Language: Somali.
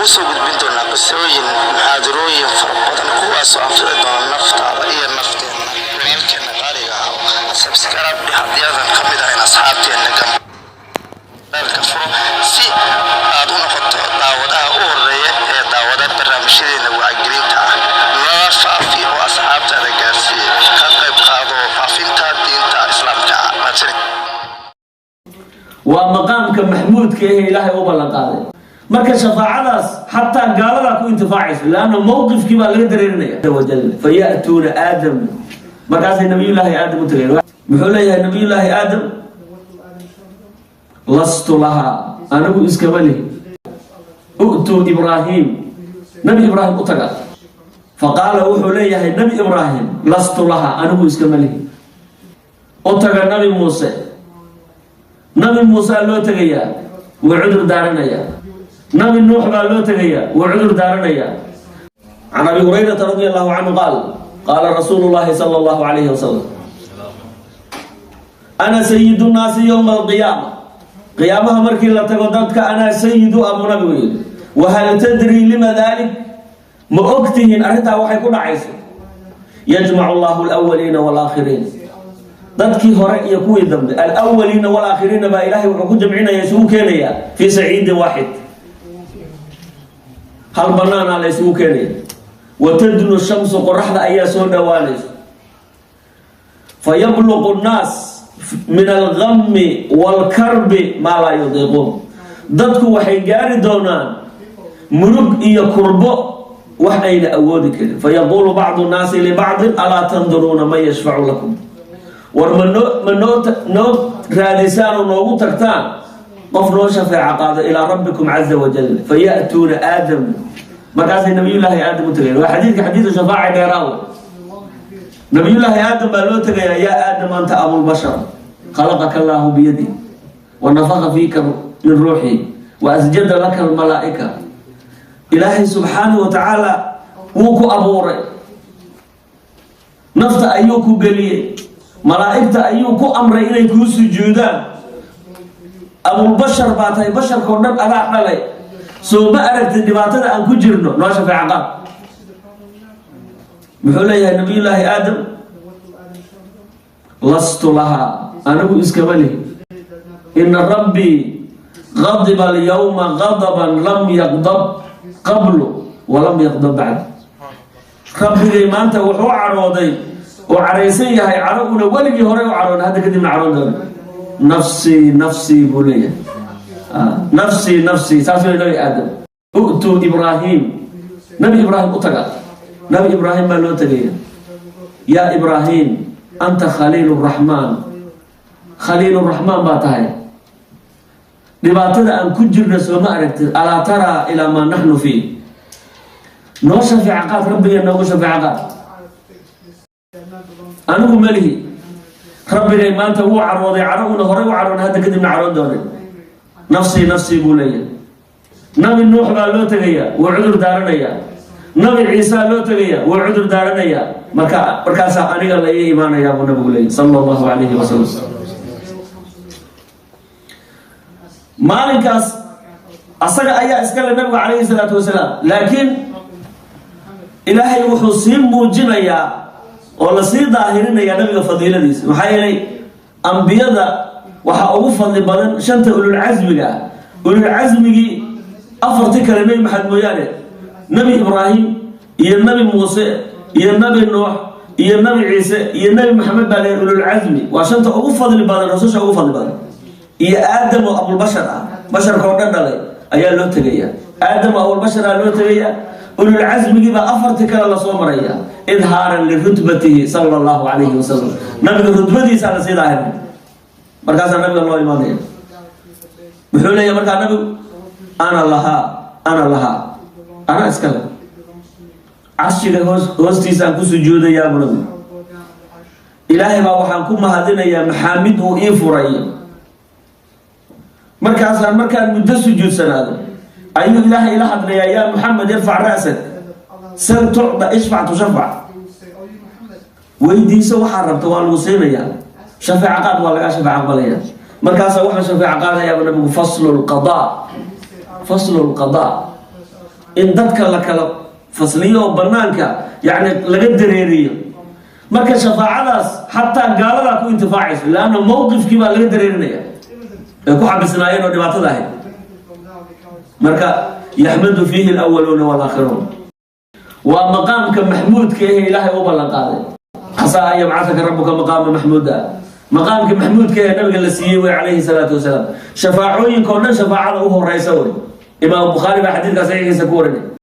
Kuu soo gudbin doonaa qisooyin, muxaadarooyin fara badan, kuwaasoo anfici doona naftaada iyo nafteenna. Walaalkeena qaaliga ah, subscribe dheh haddii aadan ka mid ahayn asxaabteenna, gambaleelka furo si aad u noqoto daawadaha u horeeya ee daawada barnaamijyadeena wacyigelinta ah. Nala faafi oo asxaabtaada gaarsiiye. Ka qayb qaado faafinta diinta Islaamka ah. Mahadsanid. Waa maqaamka maxmuudka ee Ilaahay u ballan qaaday. Marka shafaacadaas xataa gaaladaa ku intifaacayso, leanna mowqifkii baa laga dareerinaya. Wajal faya'tuuna Aadam, markaasay Nabiyullaahi Aadam u tageen. Muxuu leeyahay Nabiyullaahi Aadam? "Lastu lahaa", anigu iskama lihi. "U'tuu Ibraahim", Nabi Ibraahim u taga. Faqaala, wuxuu leeyahay Nabi Ibraahim: "Lastu lahaa", anigu iskama lihi. U taga Nabi Muuse. Nabi Muuse loo tegayaa, wuu cudur daaranayaa. Nabi Nuux baa loo tegayaa, wuu cudur daaranayaa. Can Abi Hurayrata radi Allahu canhu qaal, qaala rasuulu llahi sala Allahu alayhi wasalam: "Ana sayidu nnaasi yowma alqiyaama." Qiyaamaha markii la tago dadka anaa sayidu abuu nabigu yidhi. "Wahal tadrii lima dalik?" Ma ogtihiin arrintaa waxay ku dhacayso? "Yajmacu Allahu alawaliina waalaakhiriin", dadkii hore iyo kuwii dambe, alawaliina walaakhiriina, baa Ilaahay wuxuu ku jamcinaya, isugu keenayaa, fii saciidin waaxid, hal banaanaa la isugu keenaya. "Watadnu shamsu", qoraxda ayaa soo dhowaanaysa. "Fayabluqu nnaas min algami waalkarbi maa laa yudiiquun", dadku waxay gaari doonaan murug iyo kurbo wax ayna awoodi karin. "Fayaquulu bacdu nnaasi libacdin: alaa tanduruuna man yashfacu lakum?" War ma noo noo raadisaan oo noogu tagtaan qof noo shafeeca qaado? "Ilaa rabbikum caza wajal." "Faya'tuuna Aadam", markaasay Nabiyullaahi Aadam u tagayaan. Waa xadiidka xadiidu shafaaca dheeraawo. Nabiyullaahi Aadam baa loo tegayaa. "Yaa Aadam, anta abulbashar, khalaqaka Allaahu biyadi wa nafaka fiika min ruuxi wa asjada laka almalaa'ika." Ilaahay subxaanahu wa tacaala wuu ku abuuray, nafta ayuu ku geliyey, malaa'igta ayuu ku amray inay kuu sujuudaan. Abulbashar baa tahay, basharkao dhan adaa dhalay. Soo ma aragtid dhibaatada aan ku jirno? Noo shafeeca qaad. Muxuu leeyahay Nabiyullaahi Aadam? "Lastu lahaa", anigu iskama lihi. "Ina rabbii qadiba alyawma qadaban lam yaqdab qablu walam yaqdab bacd." Rabbigay maanta wuxuu cadhooday oo cadhaysan yahay cadho una weligii horey u cadhoon, hadda kadibna cadhoon doona. "Nafsii, nafsii", buu leeyahay, "nafsii, nafsii." Saas wey Nabi Aadam. "U'tuu Ibraahim", Nabi Ibraahim u taga. Nabi Ibraahim baa loo tegaya. "Yaa Ibraahim, anta khaliil raxmaan", Khaliil Raxmaan baa tahay. Dhibaatada aan ku jirna sooma aragtid? "Alaa taraa ilaa maa naxnu fii?" Noo shafeeca qaad, Rabbiga noogu shafeeca qaad. Anigu malihi. Rabbigay maanta wuu carooday cadho una horey u cadhoon, hadda kadibna cadhoon doonay. "Nafsii, nafsii", buu leeyahay. Nabi Nuux baa loo tegayaa, wuu cudur daaranayaa. Nabi Ciisaa loo tegayaa, wuu cudur daaranayaa. Marka markaasaa aniga la ii imaanayaa, buu nabigu leeyahy sala Allahu calayhi wasalam. Maalinkaas asaga ayaa iskale nabigu calayhi salaatu wasalaam, laakiin Ilaahay wuxuu sii muujinayaa oo lasii daahirinayaa nabiga fadiiladiisa. Maxaa yeelay, ambiyada waxaa ugu fadli badan shanta ululcasmiga ah. Ululcasmigii afartii kale, Nebi Maxamed mooyaane, Nebi Ibraahim iyo Nebi Muuse iyo Nebi Nuux iyo Nebi Ciise iyo Nebi Maxamed baa leeyahay ululcasmi. Waa shanta ugu fadli badan, rususha ugu fadli badan, iyo Aadam oo abulbashar ah, basharka oo dhan dhalay ayaa loo tegaya. Aadam oo abulbashar ah loo tegaya. Ululcasmigii baa afartii kale lasoo maraya, idhaaran lirutbatihi sala Allahu calayhi wasalam. Nabiga rutbadiisaa lasii daahiray. Markaasaa nabiga loo imaanaya. Muxuu leeyahay markaa nabigu? "Ana lahaa, ana lahaa", anaa iskale. Carshiga hoostiisaan ku sujuudayaa, buu nabigu. Ilaahay baa waxaan ku mahadinayaa maxaamid uu ii furay. Markaasaan markaan muddo sujuudsanaado ayuu Ilaahay ila hadlayaa: "Yaa Muxamed, irfac ra'sak, sal tucda, ishfac tushafac." Weydiiso waxaa rabta, waa lagu siinayaa. Shafeeca qaad, waa lagaa shafeeca aqbalaya. Markaasaa waxaan shafeeca qaadayaaba nabigu: faslu lqadaa, faslu lqadaa. In dadka la kala fasliyo oo banaanka yani laga dareeriyo. Marka shafaacadaas xataa gaaladaa ku intifaacayso, leanna mowqifkii baa laga dareerinaya ay ku xabisnaayeen oo dhibaatada ahayd. Marka yaxmadu fiihi alawaluuna walaakhiruun waa maqaamka maxmuudka ehe Ilaahay u ballan qaaday. Casaa an yabcahaka rabuka maqaama maxmuuda. Maqaamka maxmuudka ee nabiga la siiyey wey, calayhi salaatu wasalaam. Shafaacooyinka o dhan shafaacada u horeysa wey. Imaam Bukhaari baa xadiidkaa saxiixiisa ku warinay.